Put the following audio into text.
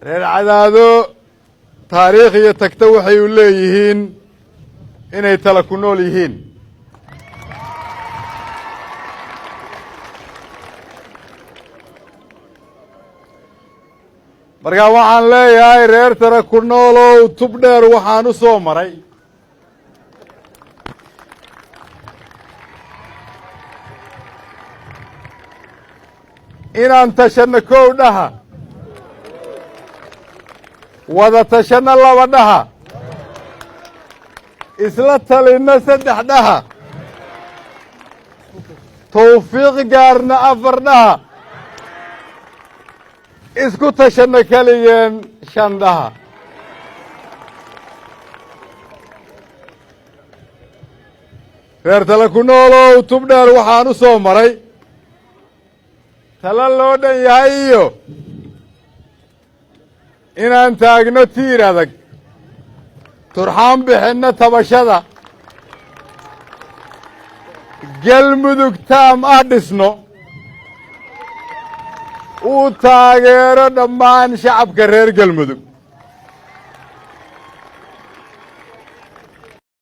Reer Cadaado taariikh iyo tagto waxay u leeyihiin inay tala ku nool yihiin. Marka waxaan leeyahay reer tala ku noolow, tub dheer waxaan u soo maray inaan tashanno kow dhaha, wada tashanno laba dhaha, isla talinno saddex dhaha, tawfiiq gaarna afar dhaha, isku tashanno keligeen shan dhaha. Reer tala ku noolow, tub dheer waxaan u soo maray tala loo dhan yahay iyo inaan taagno tiir adag, turxaan bixinno tabashada, Galmudug taam ah dhisno, uu taageero dhammaan shacabka reer Galmudug.